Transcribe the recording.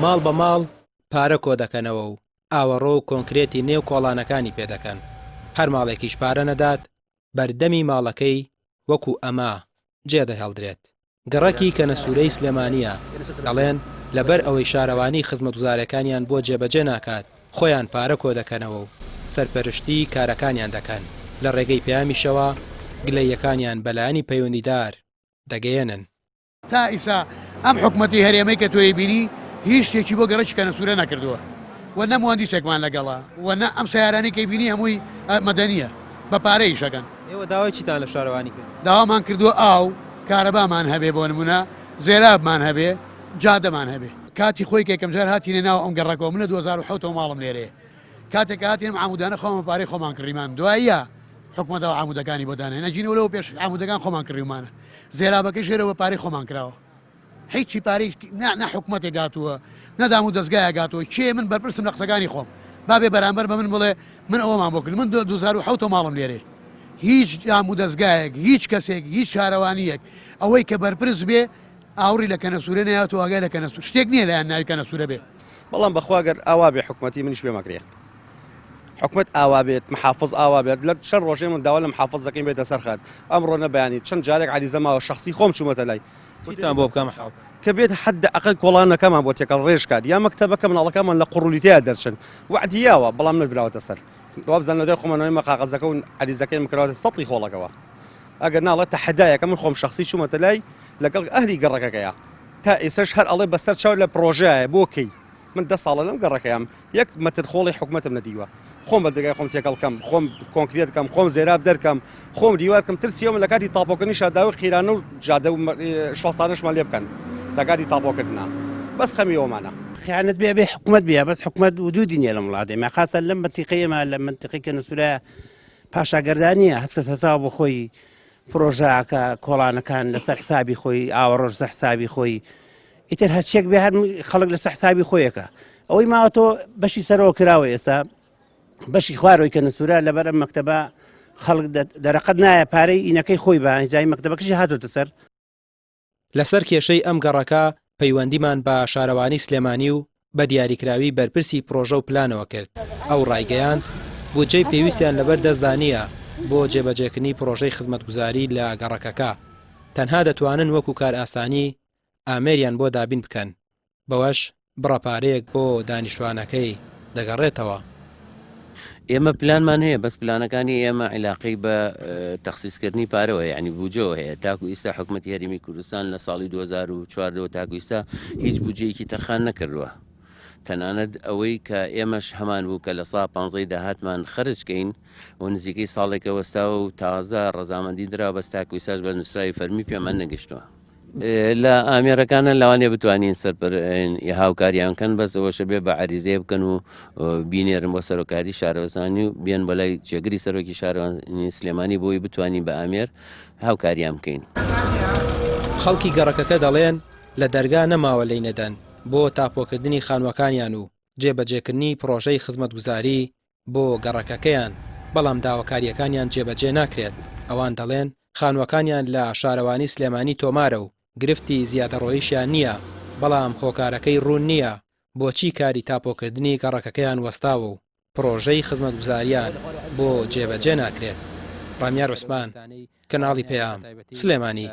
ماڵ بە ماڵ پارە کۆدەکەنەوە و ئاوەڕۆ و کۆنکرێتی نێو کۆڵانەکانی پێدەکەن، هەر ماڵێکیش پارە نەدات، بەردەمی ماڵەکەی وەکو ئەمە جێدەهێڵدرێت. گەڕەکی کەنەسوورەی سلێمانییە، دەڵێن لەبەر ئەوەی شارەوانی خزمەتگوزارەکانیان بۆ جێبەجێ ناکات، خۆیان پارە کۆدەکەنەوە و سەرپەرشتیی کارەکانیان دەکەن، لە ڕێگەی پەیامیشەوە گلەییەکانیان بە لایەنی پەیوەندیدار دەگەیەنن. تا ئیسا ئەم حکومەتی هەرێمەی کە تۆی بینی هیچ شتێکی بۆ گەڕەکی کەنەسورە نەکردووە و نە موهەندیسێکمان لەگەڵە و نە ئەم سەیارانەی کەی بینی هەمووی مەدەنیە بە پارە ئیشەکەن. ئێوە داوای چیتان لە شارەوانی کرد؟ داوامان کردووە ئاو، کارەبامان هەبێ بۆ نمونە زێرابمان هەبێ، جادەمان هەبێ. کاتی خۆی کە یەکەم جار هاتینە ناو ئەم گەڕەکەوە من لە 2007 ەوە ماڵم لێرەیە کاتێک کە هاتینم عامودانە خۆمان بە پارەی خۆمان کڕیمان دواییە حکومەت ئەو عامودەکانی بۆ دانێن ئەگینەوە لەوە پێش عامودەکان خۆمان کڕیومانە زێرابەکەی ژێرەوە بە پارەی خۆمان کراوە هیچی پارەی نا نە حکومەتێک هاتووە نە دام و دەزگایەک هاتووە کێ من بەرپرسم لە قسەکانی خۆم با بێ بەرامبەر بە من بڵێ من ئەوەمان بۆ کرد من 2007 ماڵم لێرێ هیچ دام و دەزگایەک هیچ کەسێک هیچ شارەوانیەک ئەوەی کە بەرپرس بێ ئاوڕی لە کەنەسوورە نەیات و ئاگای لە کەنەسوور شتێک نییە لایەن ناوی کەنەسوورە بێ. بەڵام بەخوا گەر ئاوا بێ حکومەتی منیش پێ مەکرێ حکومەت ئاوا بێت محافظ ئاوا بێت لە چەند ڕۆژێ من داوا لە محافظ دەکەین بێتە سەر خەت ئەمڕۆ نە بەیانی چەند جارێک عەریزە ماوە شەخسی خۆم چوومەتە لای چیتان بۆ بکەم حافظ؟ کە بێت حەد ئەقل کۆڵانەکەمان بۆ تێکەڵ ڕێژ کات یا مەکتەبەکە مناڵەکانمان لە قوڕولیتەیە دەرچن وەعدی یاوە بەڵام نەبراوەتە سەر وابزانم لە دوای خۆمانەوەی مە قاقەزەکە و عەریزەکەی مکراوەتە سەتڵی خۆڵەکەوە ئەگەر ناڵێ تەحەدایەکە من خۆم شەخسی چوومەتە لای لەگەڵ ئەهلی گەڕەکەکەیا تا ئێسەش هەر ئەڵێ بەسەر چاو لە پڕۆژەیە بۆ کەی من دە ساڵە لەم گەڕەکەیام یەک مەتر خۆڵی حکومەتم نەدیوە خۆم بە دەرگای خۆم تێکەڵ کەم خۆم کۆنکرێت کەم خۆم زێراب دەرکەم خۆم دیوار کەم ترسی ئەوم لە کاتی تاپۆکردنیشا داوای قیرانە و جادە و شۆستانەشمان لێ بکەن لە کاتی تاپۆکردنا بەس خەمی ئەومانە. خیانەت بێ بێ حکومەت بێ بەس حکومەت وجودی نییە لەم وڵاتەی ما خاصە لەم منتیقەی ئێمە لە منتیقەی کە نسورە پاشاگەردانیە هەست کەس هەساوە بۆ خۆی پرۆژەکە کۆڵانەکان لەسەر حسابی خۆی ئاوەڕۆژ لەسەر حسابی خۆی ئیتر هەرچیەک بێ هەر خەڵک لەسەر حسابی خۆیەکە ئەوەی ماوەتەوە بەشی سەرەوە کراوە ئێستا بەشی خوارەوەی کە نسوورە لەبەر ئەم مەکتەبە خەڵک دەرەقەت نایە پارەی ئینەکەی خۆی بە جای مەکتەبەکەشی هاتۆتە سەر. لەسەر کێشەی ئەم گەڕەکە پەیوەندیمان بە شارەوانی سلێمانی و بە دیاریکراوی بەرپرسی پرۆژە و پلانەوە کرد، ئەو ڕایگەیاند، بودجەی پێویستیان لەبەر دەستدا نییە بۆ جێبەجێکردنی پرۆژەی خزمەتگوزاری لە گەڕەکەکە، تەنها دەتوانن وەکو کارئاسانی ئامێریان بۆ دابین بکەن، بەوەش بڕە پارەیەک بۆ دانیشتوانەکەی دەگەڕێتەوە. ئێمە پلانمان هەیە بەس پلانەکانی ئێمە عیلاقەی بە تەخسیسکردنی پارەوە هەیە یانی بوجەوە هەیە تاکو ئیستا حکومەتی هەرێمی کوردستان لە ساڵی 2014 ەوە تاکو ئیستا هیچ بودجەیەکی تەرخان نەکردووە تەنانەت ئەوەی کە ئێمەش هەمان بوو کە لە سا پانزەی داهاتمان خەرج کەین و نزیکەی ساڵێکە وەستاوە و تازە ڕەزامەندی درا بەس تاکو ئیستاش بە نووسراوی فەرمی پێمان نەگەشتووە. لە ئامێرەکانە لەوانەیە بتوانین سەرپەر هاوکاریان کەن بەس ئەوەشە بێ بە عریزەیە بکەن و بینێرن بۆ سەرۆکاری شارەوەزانی و بێن بەلای جێگری سەرۆکی شارەوانی سلێمانی بۆی بتوانین بە ئامێر هاوکاریان بکەین. خەڵکی گەڕەکەکە دەڵێن، لە دەرگا نەماوە لێی نەدەن بۆ تاپۆکردنی خانووەکانیان و جێبەجێکردنی پڕۆژەی خزمەتگوزاری بۆ گەڕەکەکەیان، بەڵام داواکارییەکانیان جێبەجێ ناکرێت، ئەوان دەڵێن، خانووەکانیان لە شارەوانی سلێمانی تۆمارە و گرفتی زیادەڕۆییشیان نییە، بەڵام هۆکارەکەی روون نییە بۆچی کاری تاپۆکردنی گەڕەکەکەیان وەستاوە و پڕۆژەی خزمەتگوزارییان بۆ جێبەجێ ناکرێت. رامیار عوسمان، کەناڵی پەیام، سلێمانی.